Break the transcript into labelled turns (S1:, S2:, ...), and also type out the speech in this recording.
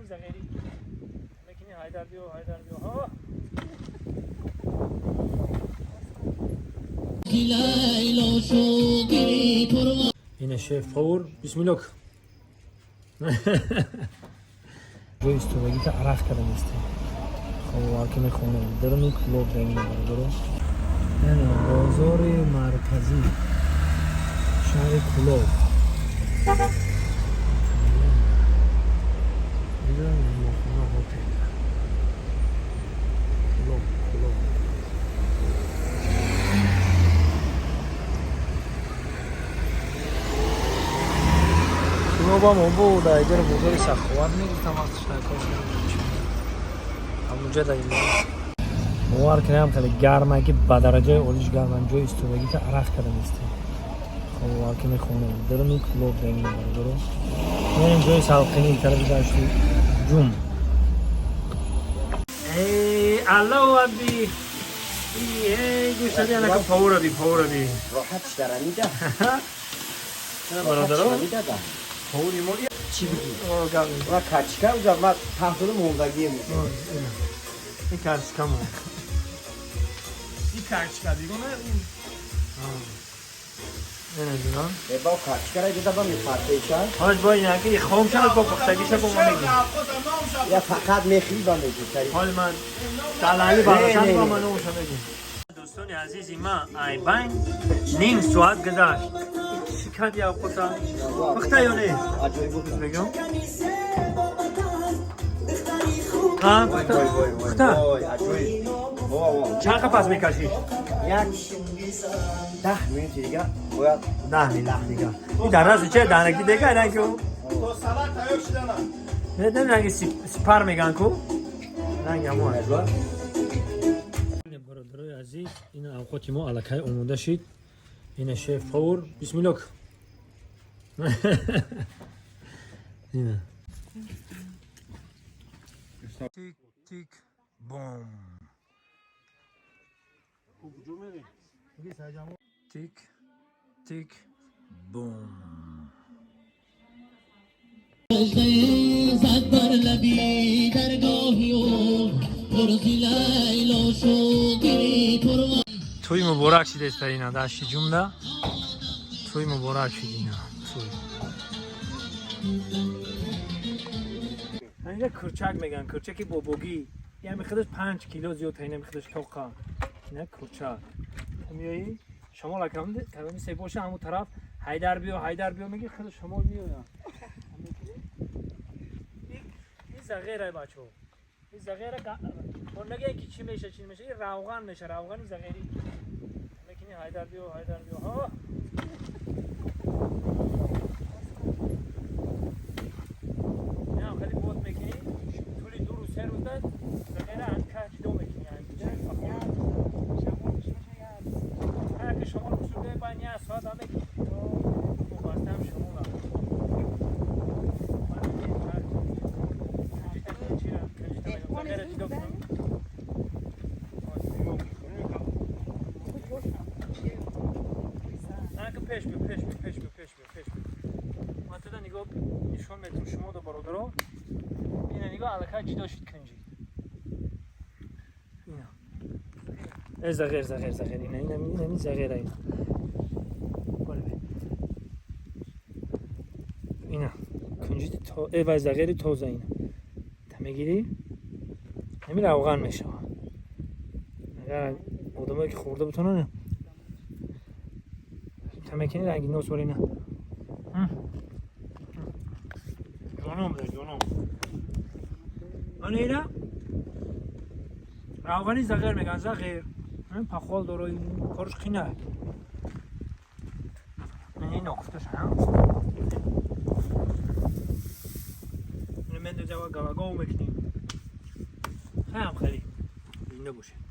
S1: равғани зағирӣ мекунӣ. Ҳайдар биё, Ҳайдар биё, ҳо. Ина шеф повар, бисмиллоh. Ҷои истодагита арақ карда нестем. Хоб, ки мехонем даруни Кӯлоб даин, бародаро, яъне бозори марказӣ шаҳри Кӯлоб. Инҷо меҳмонхона, ҳотел Кӯлоб, Кӯлоб. Кӯлобам обуда, иҷара бозори Саховат мегуфтам, вақташ накош ҳамунҷа дар бовар кунам, хеле гарма, ки ба дараҷаи олиш гармам. Ҷои истодагита арақ карда нестем. Хоб, ки мехонем даруни Кӯлоб даин, бародаро, яъне ҷои салқинӣ тарафи дашти ҷум. Эй, Аллоҳу аби, эй, гӯштаби анака повара би, повара би.
S2: Роҳат шдаранида.
S1: Бародаро, повари мо.
S2: Чӣ бигӣ?
S1: О, гап.
S2: Ва качка ужа ма таҳтули мондагие.
S1: Ин карчкамо, ин карчка бигона. Ина.
S2: Э, ба качкара ҷуда ба мепартеша.
S1: Ҳоҷ, бо ина ки хом шавад, бо пухтагиша бо мо мегим.
S2: Я фақат мехӯри, ба мегӯ.
S1: ҳол ман далали бардоштан
S2: Не, не,
S1: бо
S2: не.
S1: ман номуша мегим. Дӯстони азизи ма, айбайн ним соат гузашт. Чӣ карди? Авқота пухта ё не?
S2: Аҷоиб буд.
S1: Бигам, а пухта, пухта.
S2: Вой, аҷоиб. Во, во.
S1: Чанд қа пас мекашӣ?
S2: Як 10 минути дига бояд.
S1: 10 минут дига. Ин дар рази че данаки дега ранги ӯ.
S3: То салат тайёр шудана.
S1: Не, ранги сипар меган ку, ранги ҳамон. Бародарои азиз, ин авқоти мо аллакай омода шид. Ина шеф повар, бисмиллоh. Ина тик тик бом, тик тик бом.
S4: زد بر لبی درگاهی و پرزی لیلا شد گیری پروا.
S1: Тӯй муборак шидеста. Ина дашти ҷумла тӯй муборак шид. Ина тӯй. Инҷа курчак меган, курчаки бобогӣ. Ями худаш 5 кило зиёд, инами худаш тоқа. Ина курчак. Миёи шамол акам кадоми се боша, ҳамун тараф «Ҳайдар биё, Ҳайдар биё» меги, худ шамол меоя. Ин зағера, бачо, ин зағера он нагӯян ки чӣ меша, чӣ меша. Ин равған меша, равғани зағерӣ мекунӣ. «Ҳайдар биё, Ҳайдар биё», ҳо. Инам хеле бод мекунӣ, тӯли 2 рӯз, 3 рӯз да зағера анка ҷудо мекунӣ. Ҳар ки шамол кушуде, байн як соат ҳам мекунӣ, вобаста ҳам шамола. Зағера ҷудо кунам. На, ки пеш биё, пеш биё, пеш биё, пеш биё, пеш биё. Ман туда нигоҳ нишон метум шумо да, бародаро. Ина нигоҳ, аллакай ҷудо шуд кунҷи. Ина. Э, зағер, зағер, зағер. Ина, ина, ина, ина зағера ина. Боле бе. Ина. Кунҷи то э вай зағери тоза ина. Та мегирӣ? Ҳамин равған мешавад. Агар одамое ки хӯрда бутонанд, та мекунӣ, ранги нос вори ина. Ҷоном да, ҷоном. Мана ина равғани зағер меган, зағер. Ҳамин пахол доро, корш қина. Ин нокуфташ, ҳа? Ина мендозава, галагов мекунем. Хаям хеле. Зинда бошед.